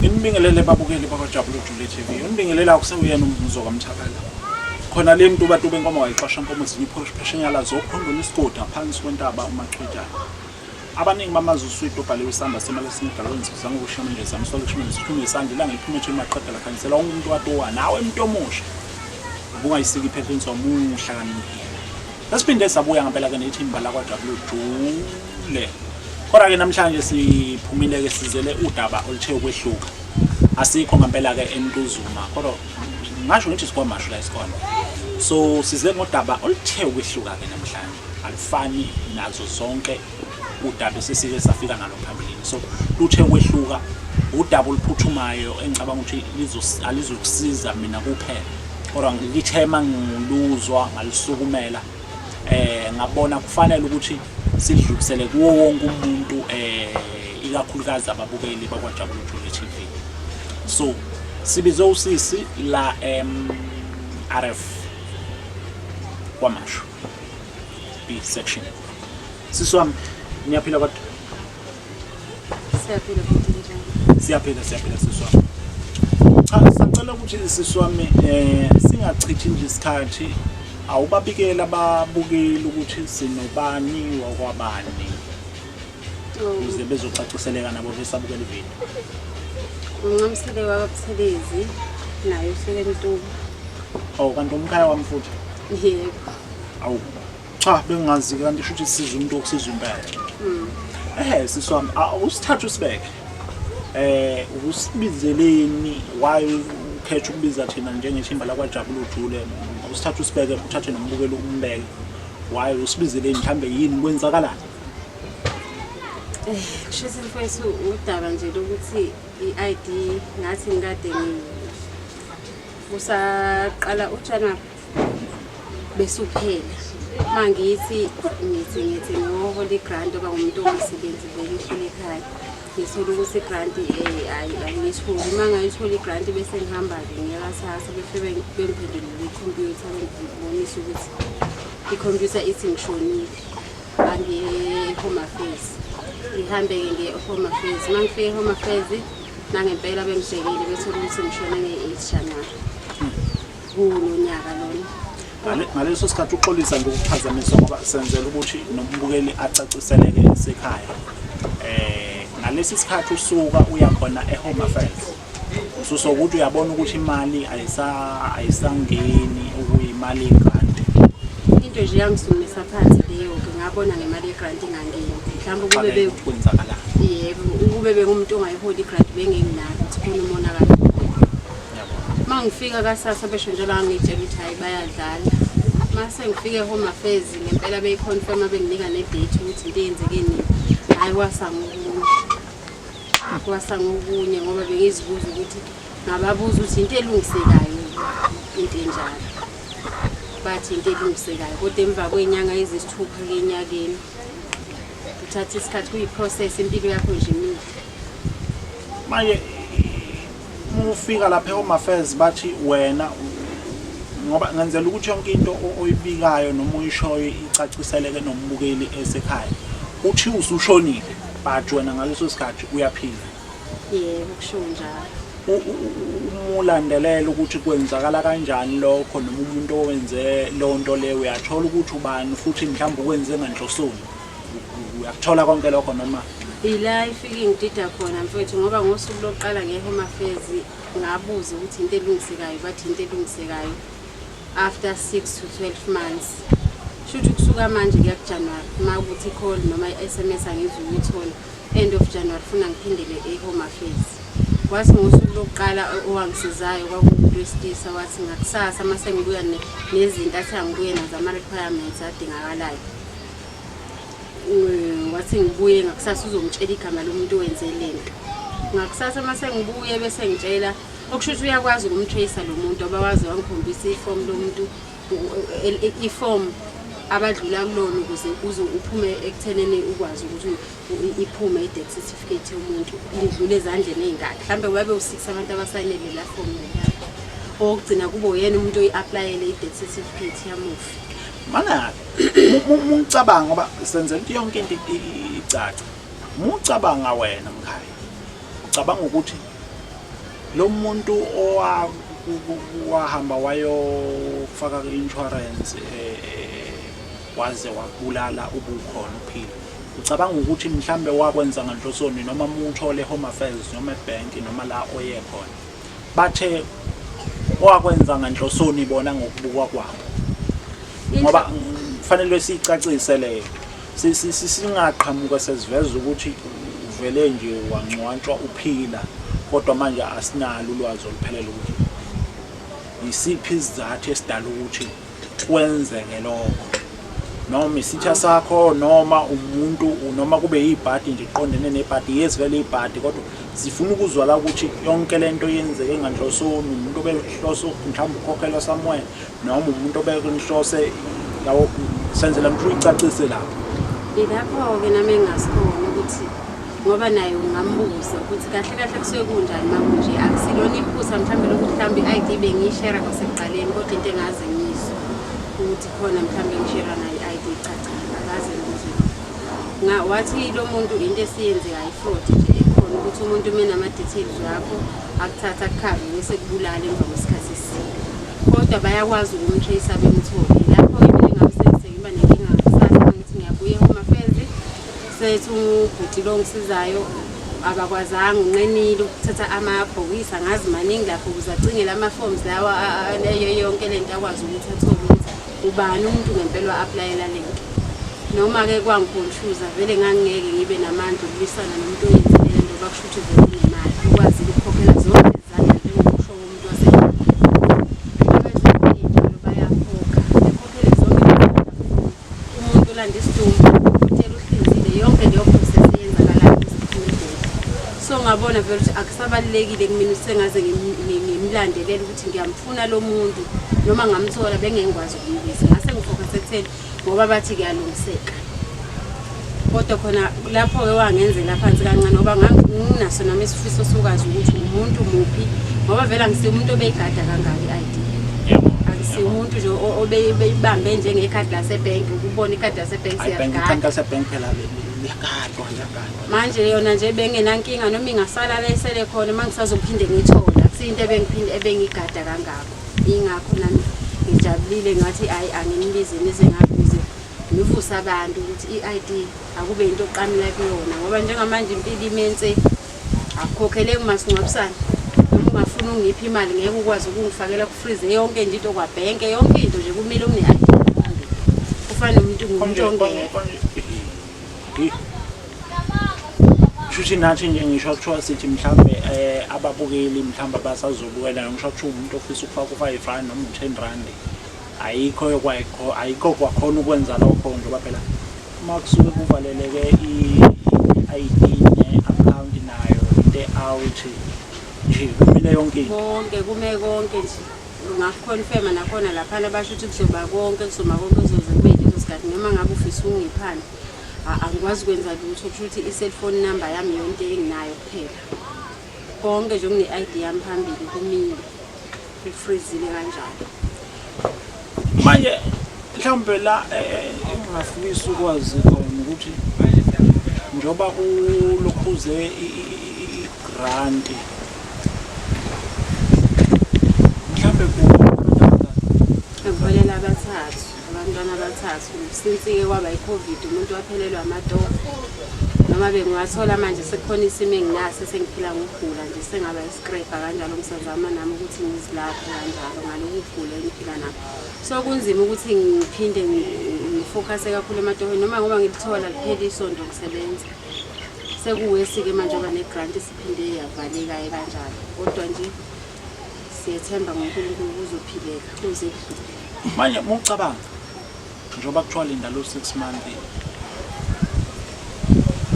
Nginibingelele babukeli bakwaJabula Jule TV. Unibingelela kusewuyena umbuzo kaMthakala. Khona le mntu bantu benkomo wayixosha inkomo zinye iphoshenyala zokhondona isigodi ngaphansi kwentaba uMachwetshana. Abaningi bamazi uswidi obhaliwe isamba semali esinedalweni sizama ukushona nje zama isole kushona isithume isandla ilanga liphume ethweni maqeda lakhanyisela wonke umuntu watowa nawe mntu omusha. Ubungayisiki iphepha insomuhla kaniphila. Sesiphinde sabuya ngempela ke nethimba lakwaJabula Jule. Kodwa ke namhlanje siphumile ke sizele udaba oluthe ukwehluka. Asikho ngempela ke eNtuzuma kodwa ngasho ngithi sikwamashu la isikole. So size ngodaba oluthe ukwehluka ke namhlanje. Alufani nazo zonke udaba esesike safika nalo phambilini. So luthe ukwehluka udaba oluphuthumayo engicabanga ukuthi alizokusiza mina kuphela. Kodwa ngithe mangiluzwa ngalisukumela ngabona kufanele ukuthi sidlulisele kuwo wonke umuntu ikakhulukazi ababukeli bakwaJabula Jule TV. So sibize usisi la RF kwaMashu B section. Sisi wami niyaphila kodwa? Siyaphila futhi njani? Siyaphila siyaphila sisi wami. Cha sacela ukuthi sisi wami singachithi nje isikhathi awubabikela ababukeli ukuthi sinobani wakwabani ukuze bezocaciseleka nabo besabukela ividiyo. Uncamisile wakwaButhelezi naye usuke eNtuba. Oh kanti umkhaya wami futhi. Yebo. Awu cha bengingazi kanti shuthi siza umuntu okusiza impela. Sisi wami awusithathe usibeke. Usibizeleni why ukhetha ukubiza thina njengethimba lakwaJabula Ujule usithathe usibeke uthathe nombukeli umbeke. Why usibizeleni mhlambe yini kwenzakalani? Kushuthi mfowethu udaba nje lokuthi i-ID ngathi ngikade usaqala uJanuary besuphela. Mangithi ngithi ngithi ngiyohola i-grant oba ngumuntu ongasebenzi vele uhleli ekhaya. Ngithola ukuthi i-grant angiyitholi. Uma ngayithola i-grant bese ngihamba-ke ngiya kaSASSA befike bengiphendulele ikhompyutha bengibonisa ukuthi ikhompyutha ithi ngishonile. Angiye e-Home Affairs. Ngihambe-ke ngiye e-Home Affairs. Uma ngifika e-Home Affairs nangempela bengibhekile bethola ukuthi ngishone nge-8 January. Kulo nyaka lona. Ngaleso sikhathi uxolisa nje ukuphazamisa ngoba senzela ukuthi nombukeli acaciseleke esekhaya. Ngalesi sikhathi usuka uya khona e-Home Affairs. Ususokuthi uyabona ukuthi imali ayisangeni okuyimali yegrant. Into nje yangisumisa phansi leyo-ke ngabona ngemali yegrant ingangeni. Mhlawumbe ukube Xakeka ukuthi kwenzakalani. Yebo, ukube bengumuntu ongayiholi igrant bengingenalo ukuthi khona umonakalo. Uma ngifika kaSASSA besho njalo angitshela ukuthi hhayi bayadlala. Mase ngifike e-Home Affairs ngempela beyiconfirma benginika ne-date ukuthi into eyenzeke nini. Hhayi kwasangokunye. Kwasangokunye ngoba bengizibuza ukuthi ngababuza ukuthi into elungisekayo into enjalo. Bathi into elungisekayo kodwa emva kwey'nyanga eziyisithupha ke enyakeni kuthatha isikhathi kuyi-process impilo yakho nje imile. Manje uma ufika lapha e-Home Affairs bathi wena ngoba ngenzela ukuthi yonke into oyibikayo noma oyishoyo icaciseleke nombukeli esekhaya. Uthi usushonile but wena ngaleso sikhathi uyaphila. Yebo kusho njalo. Uma ulandelela ukuthi kwenzakala kanjani lokho noma umuntu owenze leyo nto leyo uyathola ukuthi ubani futhi mhlawumbe ukwenze nganhlosoni. Uyakuthola konke lokho noma? Ila ifike ingidida khona mfowethu ngoba ngosuku lokuqala nge-Home Affairs ngabuza ukuthi into elungisekayo bathi into elungisekayo after 6 to 12 months. Shuthi kusuka manje kuya kuJanuary uma ukuthi i-call noma i-SMS angizukuyithola end of January funa ngiphindele e-Home Affairs. Wathi ngosuku lokuqala owangisizayo kwakuwumuntu wesilisa wathi ngakusasa uma sengibuya nezinto athi angibuye nazo ama-requirements adingakalayo. Wathi ngibuye ngakusasa uzongitshela igama lomuntu owenze lento. Ngakusasa uma sengibuye bese ngitshela okusho ukuthi uyakwazi ukumtrace lo muntu abawazi wangikhombisa ifomu lomuntu ifomu abadlula kulona ukuze uze uphume ekuthenini ukwazi ukuthi iphume i-death certificate yomuntu idlule ezandleni ey'ngaki. Mhlawumbe babe u-6 abantu abasayinele la fomu leya. Owokugcina kube uyena umuntu oyi-aplayele i-death certificate yamufi. Mana mucabanga ngoba senzela ukuthi yonke into icace. Mucabanga wena mkhaya. Ucabanga ukuthi Lo muntu owahamba wayofaka i-insurance waze wakubulala ubukhona uphila, ucabanga ukuthi mhlambe wakwenza nganhlosoni, noma muthole e-Home Affairs noma ebhenki noma la oye khona, bathe wakwenza nganhlosoni bona ngokubukwa kwabo? Ngoba kufanele siyicacise leyo, singaqhamuka sesiveza ukuthi uvele nje wangcwatshwa uphila, kodwa manje asinalo ulwazi oluphelele ukuthi yisiphi isizathu esidala ukuthi kwenzeke lokho, noma isitha sakho, noma umuntu, noma kube yibhadi nje iqondene nebhadi. Yes, vele ibhadi, kodwa sifuna ukuzwa la ukuthi yonke lento yenzeke nganhlosoni, umuntu obehlose mhlawumbe ukhokhelwa somewhere, noma umuntu obehlose yawo, senzela ukuthi uyicacise lapho. Ilapho-ke nami engingasikhona ukuthi, ngoba naye ungambuza ukuthi kahle kahle kusuke kunjani uma kunje. Akusilona iphutha mhlawumbe lokuthi mhlawumbe i-ID bengiyishera kwasekuqaleni, kodwa into engaze ngiyizwe ukuthi khona mhlawumbe ngishera nayo i-ID, cha cha, akaze ngizwe. Wathi lo muntu into esiyenzeka i-fraud nje ekhona, ukuthi umuntu uma enama-details wakho akuthatha akukhave bese kubulala emva kwesikhathi esithile, kodwa bayakwazi ukumtrace bemthole. Lapho-ke mina engabe sengiba nenkinga ngakusasa, ngithi ngiyabuya e-Home Affairs, sethi ubhuti lo ngisizayo abakwazanga, unqenile ukuthatha amabhokisi, angazi maningi lapho, ukuze acingele ama-forms lawa leyo yonke lento, akwazi ukuthi athole ukuthi ubani umuntu ngempela wa-applyela lento. Noma-ke kwangiconfusa vele, ngangingeke ngibe namandla okulwisana nomuntu oyenzile lento, ngoba kusho ukuthi vele unemali, ukwazile ukukhokhela zonke izandla njengokusho komuntu wasenjalo, bayakhokha bekhokhele zonke izandla. Umuntu ulanda isidumbu, udokotela uhlinzile, yonke leyo process eyenzakalayo ukuze kuphume ibhodi. So ngabona vele ukuthi akusabalulekile kumina ukuthi sengaze ngimlandelele ukuthi ngiyamfuna lo muntu, noma ngamthola bengeke ngikwazi ukumbiza. Ngase ngifocus ekutheni ngoba bathi kuyalungiseka, kodwa khona lapho-ke wangenzela phansi kancane, ngoba nginaso nami isifiso sokwazi ukuthi umuntu muphi, ngoba vele angisiye umuntu obeyigada kangaka i-ID. Akusiye umuntu nje obeyibambe njengekhadi lasebhenki, ukubona ikhadi lasebhenki. Hayi, bank. Siyaligada. Ikhadi lasebhenki phela liyagadwa, liyagadwa. Manje yona nje bengenankinga, noma ingasala la isele khona, uma ngisazophinde ngiyithole, akusiyinto ebengiphinde ebengigada kangako. Ingakho nami ngijabulile, ngathi hhayi, anginibize nize ngakuze ngivuse abantu ukuthi i-ID akube into oqamela kuyona, ngoba njengamanje impilo imense, akukhokheleki umasingcwabisane, noma ungafuna ungiphi imali ngeke ukwazi ukungifakela, kufrize yonke nje into kwabhenke, yonke into nje kumele une-ID phambili, kufana nomuntu ngumuntu ongekho. Shuthi nathi nje ngisho kuthiwa sithi mhlambe ababukeli mhlambe abasazobukela, ngisho kuthiwa umuntu ofisa ukufaka u-R5 noma u-R10, ayikho yokwayikho, ayikho kwakhona ukwenza lokho, njengoba phela uma kusuke kuvaleleke i-ID ne-account nayo into out nje, kumile yonke into. Konke kume, konke nje. Ungakuconfirma nakhona laphana, basho ukuthi kuzoba konke, kuzoma konke, kuzoze kube leso sikhathi. Noma ngabe ufisa ungiphana, angikwazi ukwenza lutho, kusho ukuthi i-cellphone number yami yonke enginayo kuphela, konke nje okune-ID yami phambili kumile, kufrizile kanjalo. Manje mhlawumbe la engingafisa ukwazi khona ukuthi njengoba ulokhuze i-grant, mhlawumbe Ngikuholela abathathu, abantwana abathathu. Since-ke kwaba i-COVID, umuntu waphelelwa amatoho, noma bengiwathola manje sekukhona isimo enginaso, sengiphila ngokugula nje, sengaba isikrebha kanjalo, ngisazama nami ukuthi ngizilaphe kanjalo ngaloku kugula engiphila nakho. So kunzima ukuthi ngiphinde ngifocuse kakhulu ematohweni, noma ngoba ngilithola liphela isonto ngisebenza. Sekuwesi-ke manje ngoba ne-grant isiphinde yavaleka-ke kanjalo, kodwa nje siyethemba ngoNkulunkulu kuzophileka kuze kudlule. Manje uma ucabanga, njengoba kuthiwa linda lo 6 month,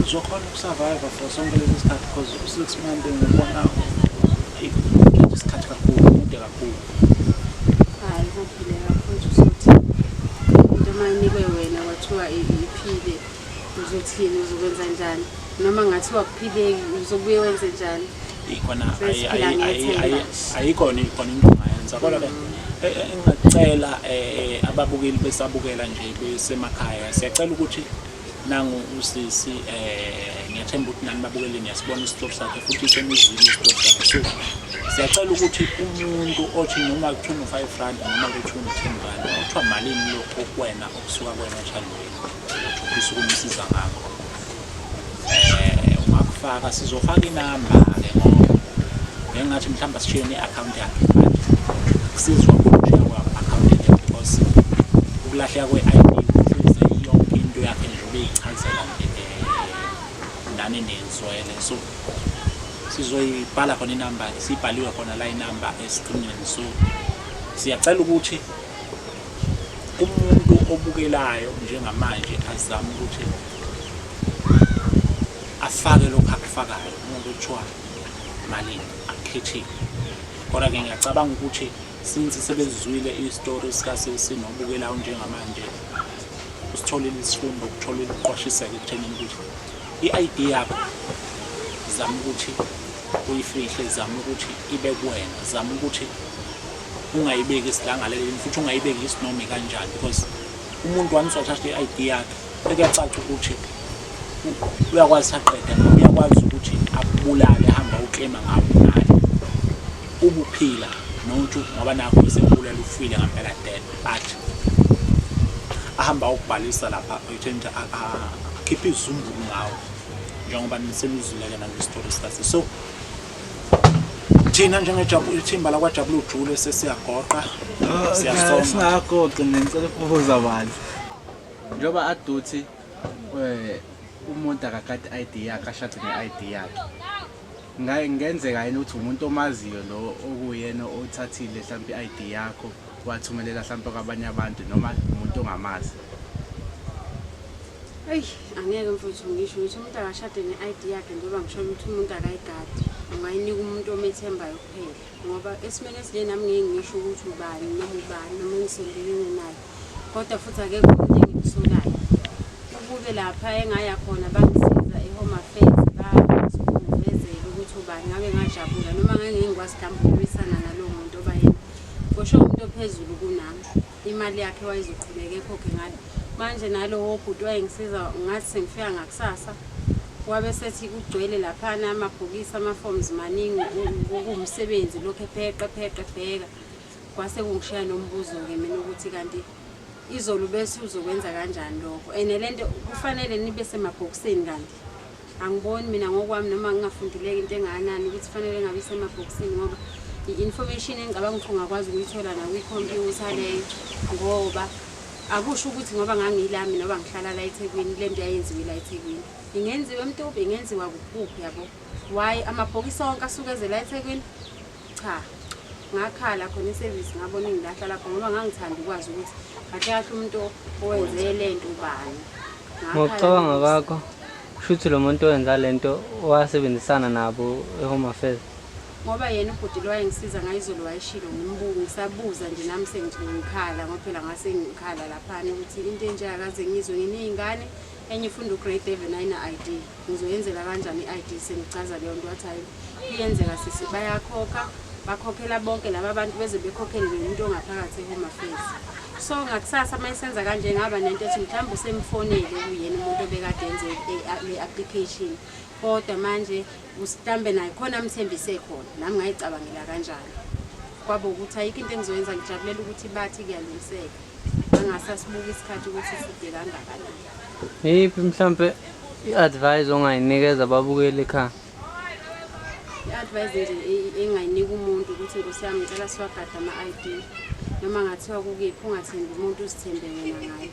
uzokhona ukusurvive for sonke lesi sikhathi? Because u-6 month ngibona isikhathi kakhulu, mude kakhulu. Hhayi, kophileka futhi, uzothi into uma inikwe wena kwathiwa iphile, uzothini? Uzokwenza njani? Noma ngathiwa kuphileki, uzobuye wenze njani? Ikhona. Sesiphila ngethemba. Ayikhona, ikhona into ongayenza, kodwa-ke engingacela ababukeli besabukela nje besemakhaya, siyacela ukuthi nangu usisi, ngiyathemba. Ngiyathemba ukuthi nani babukeli niyasibona isitori sakhe futhi isemizwini isitori sakhe. So siyacela ukuthi umuntu othi noma kuthiwa no-5 rand noma kuthiwa no-10 rand, kuthiwa malini lokho kuwena okusuka kuwena othandweni ufisa ukumsiza ngakho, ungakufaka. Sizofaka inamba-ke ngoba ngengathi mhlawumbe asishiye ne-akhawunti yakhe, but kusizwa ukushiya kwa-akhawunti yakhe because ukulahleka kwe-ID kufuze yonke into yakhe nje ubeyichazela nje nani nizwele. So sizoyibhala khona inamba, sibhaliwe khona la inamba eskrinini. So siyacela ukuthi umuntu obukelayo njengamanje azame ukuthi afake lokhu akufakayo, noma kuthiwa malini akukhethile. Kodwa-ke ngiyacabanga ukuthi since sebezwile isitori sikasisi nobukelayo njengamanje, usitholile isifundo, ukutholile ukuqwashiseka ekuthenini ukuthi i-ID yakho zama ukuthi uyifihle, zama ukuthi ibe kuwena, zama ukuthi ungayibeki esidlangaleleni futhi ungayibeki isinoma kanjani, because umuntu once wathatha i-ID yakhe sekuyacaca ukuthi uyakwazi aqede, uyakwazi ukuthi akubulale, ahamba uklema ngawo imali ubuphila nomuntu, ngoba nakho esekubulala ufile ngampela dead, but ahamba ukubhalisa lapha ekutheni akhiphe izizumbulu ngawo, njengoba nisenizwile-ke nalesi story sikasi. So thina njengethimba lakwaJabula Ujule sesiyagoqa, siyasonga. Singagoqi, mina ngicela ukubuza banzi. Njengoba aduthi umuntu akagadi i-ID yakhe, ashade ne-ID yakhe, ngenzeka yini ukuthi umuntu omaziyo lo okuyena othathile mhlawumbe i-ID yakho wathumelela mhlawumbe kwabanye abantu, noma umuntu ongamazi? Eyi, angeke mfowethu ngisho ngithi umuntu akashade ne-ID yakhe, njengoba ngisho ukuthi umuntu akayigadi, ungayinika umuntu omethembayo kuphela, ngoba esimeni esinje nami ngeke ngisho ukuthi ubani noma ubani noma engisondelene naye, kodwa futhi akekho umuntu engimsolayo. Ukube lapha engaya khona bangisiza e-Home Affairs bangivezela ukuthi ubani, ngabe ngajabula, noma ngeke ngikwazi mhlawumbe ukulwisana nalowo muntu oba yena kusho umuntu ophezulu kunami, imali yakhe wayezoqhubeka ekhokhe ngayo. Manje nalowo bhuti wayengisiza, ngathi sengifika ngakusasa wabe sethi kugcwele laphana amabhokisi, ama-forms maningi, kuwumsebenzi lokhu epheqe pheqe bheka. Kwase kungishiya nombuzo-ke mina ukuthi kanti izolo bese uzokwenza kanjani lokho, and le nto kufanele nibe semabhokisini. Kanti angiboni mina ngokwami, noma ngingafundileki into engakanani, ukuthi kufanele ngabe isemabhokisini, ngoba i-information engicabanga ukuthi ungakwazi ukuyithola nakwikhompyutha leyo, ngoba akusho ukuthi ngoba ngangiyilami noba ngihlala la eThekwini, le nto yayenziwe la eThekwini, ingenziwa eMtuba, ingenziwa kuphi, yabo? Why amabhokisi onke asuke eze la eThekwini? Cha, ngakhala khona isevisi, ngabona ingilahla lapho, ngoba ngangithanda ukwazi ukuthi kahle kahle umuntu owenze le nto ubani. Ngokucabanga kwakho, kusho lo muntu owenza le nto wasebenzisana nabo e-Home Affairs? Ngoba yena ubhuti lo wayengisiza ngayizolo wayeshilo, ngimbuka ngisabuza nje nami sengithi ngikhala, ngoba phela ngase ngikhala laphana ukuthi into enje akaze ngizwe, nginey'ngane, enye ifunda u-grade 11 ayina-ID, ngizoyenzela kanjani i-ID? Sengichaza leyo nto, wathi hayi, iyenzeka sisi, bayakhokha, bakhokhela bonke laba bantu beze bekhokhele nomuntu ongaphakathi e-Home Affairs. So ngakusasa uma esenza kanje, ngaba nento ethi mhlawumbe usemfonele kuyena umuntu obekade enze le application, kodwa manje mhlambe naye khona amthembise khona. Nami ngayicabangela kanjalo, kwaba ukuthi ayikho into engizoyenza. Ngijabulela ukuthi bathi kuyalungiseka, angasasibuka isikhathi ukuthi side kangakanani. Yiphi mhlampe i-advice ongayinikeza ababukeli ekhaya? I-advice nje engayinika umuntu ukuthi, nkosi yami, ngicela siwagade ama-ID, noma ngathiwa kukiphi, ungathembi umuntu, uzithembe wena ngayo.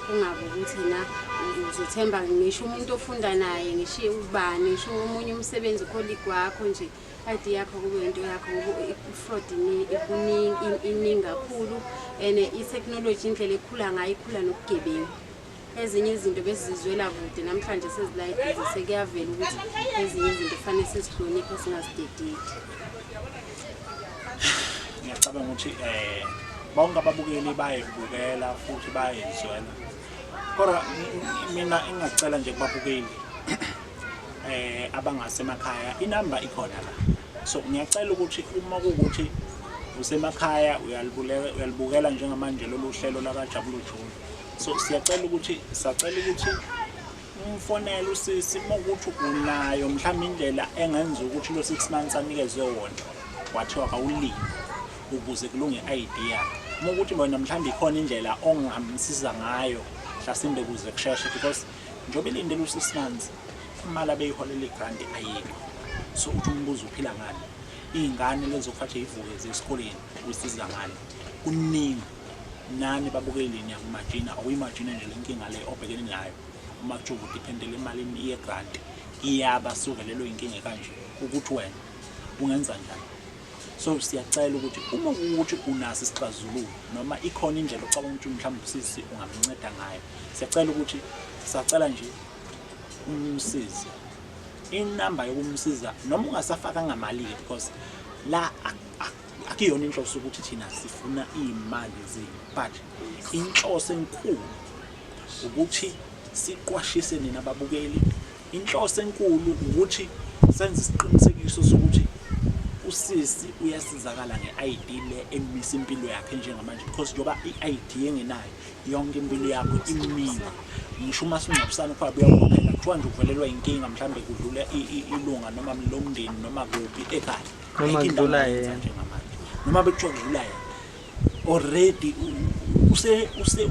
Kungabi ukuthi na uzothemba ngisho umuntu ofunda naye, ngisho ubani, ngisho omunye umsebenzi, u-colleague wakho nje. I-ID yakho kube into yakho, ngoba i-fraud iningi kakhulu, and i-technology indlela ekhula ngayo ikhula nobugebengu. Ezinye izinto besizizwela kude, namhlanje sezila eduze, sekuyavela ukuthi ezinye izinto kufanele sizihloniphe, singazidedeli. Ngiyacabanga ukuthi bonke ababukeli bayibukela futhi bayizwela, kodwa mina engingacela nje kubabukeli abangasemakhaya, inamba ikhona la. So ngiyacela ukuthi uma kuwukuthi usemakhaya uyalibukela njengamanje lolu hlelo lakaJabula Ujule, so siyacela ukuthi, sacela ukuthi Umfonele usisi uma ukuthi unayo mhlawumbe indlela engenza ukuthi lo 6 months anikezwe wona, kwathiwa kawulinde ukuze kulunge i-ID yakhe. Uma ukuthi wena mhlawumbe ikhona indlela ongamsiza ngayo mhlasimbe kuze kusheshe, because njengoba elindele u-6 months, imali abeyiholela igranti ayikho. So uthi umbuzo, uphila ngani? Iy'ngane lezi okufanele yivuke ziye esikoleni, uyisiza ngani? Kuningi. Nani babukeli niyakumajina, awuyimajine nje le nkinga le obhekene nayo uma kuthiwa udependele emalini yegranti, iyaba suvelelwe inkinga kanje, ukuthi wena ungenza njani? So siyacela ukuthi uma ukuthi unaso isixazululo noma ikhona indlela ocabanga ukuthi mhlawumbe usisi ungamnceda ngayo, siyacela ukuthi, sacela nje umsize. Inamba yokumsiza, noma ungasafakanga mali-ke, because la akuyona inhloso ukuthi thina sifuna iy'mali zenu, but inhloso enkulu ukuthi siqwashise nina ababukeli. Inhloso enkulu ukuthi senze isiqinisekiso sokuthi usisi uyasizakala nge-ID le emisa impilo yakhe njengamanje, because njengoba i-ID engenayo, yonke impilo yakho imile. Ngisho uma singcwabisana kuthiwa buyakhokhela, kuthiwa nje uvelelwa inkinga, mhlawumbe kudlula ilunga noma lomndeni noma kuphi ekhaya, Noma ayikho into kudlula angayenza yena. njengamanje. Noma bekuthiwa kudlula yena, already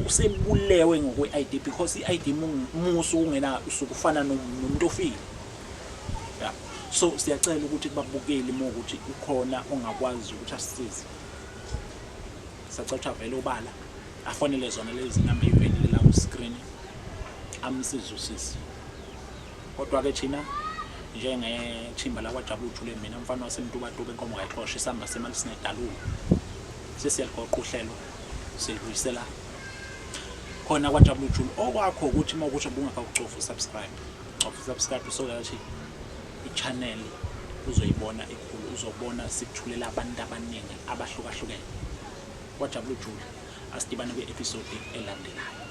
usebulewe ngokwe-ID, because i-ID musu ungena usuke ufana nomuntu ofile. Yeah. So siyacela ukuthi kubabukeli, uma ukuthi ukhona ongakwazi ukuthi asisize, siyacela ukuthi avele obala, afonele zona lezi namba ey'velile la ku-screen, amsize usisi. Kodwa-ke thina njengethimba lakwaJabula Ujule, mina mfana waseMtubatuba, enkomo kayixosha, isamba semali sinedalula, sesiyaligoqa uhlelo, silibuyisela khona kwaJabula Ujule. Okwakho ukuthi uma ukuthi ubungakawucofi usubscribe, cofa usubscribe, so that i-channel uzoyibona ikhulu, uzobona sikuthulela abantu abaningi abahlukahlukene. Kwajabula Ujule, asidibane kwi-episode elandelayo.